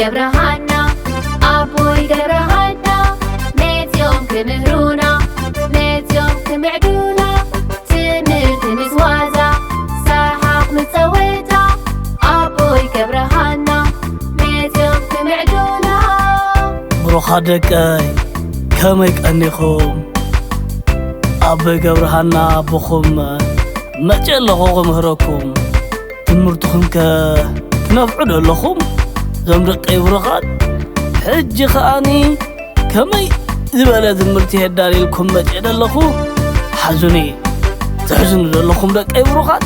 ገብረሃና ኣቦይ ገብረሃና መፅዮም ክምህሩና መፅዮም ክምዕዱና ትምህርቲ ምስ ዋዛ ሰሓቕ ምስ ፀወታ ኣቦይ ገብረሃና መፅዮም ክምዕዱና። ብሩኻት ደቀይ፣ ከመይ ቀኒኹም? ኣቦይ ገብረሃና ኣቦኹም መፅእ ኣለኹ ክምህረኩም። ትምህርትኹም ከ ትነፍዑ ዶ ኣለኹም? ዞም ደቀይ ብሩኻት፣ ሕጂ ከኣኒ ከመይ ዝበለ ትምህርቲ የዳልልኩም መፅእ ዶ ኣለኹ? ሓዙኒ፣ ትሕዝኑ ዶ ኣለኹም ደቀይ ብሩኻት?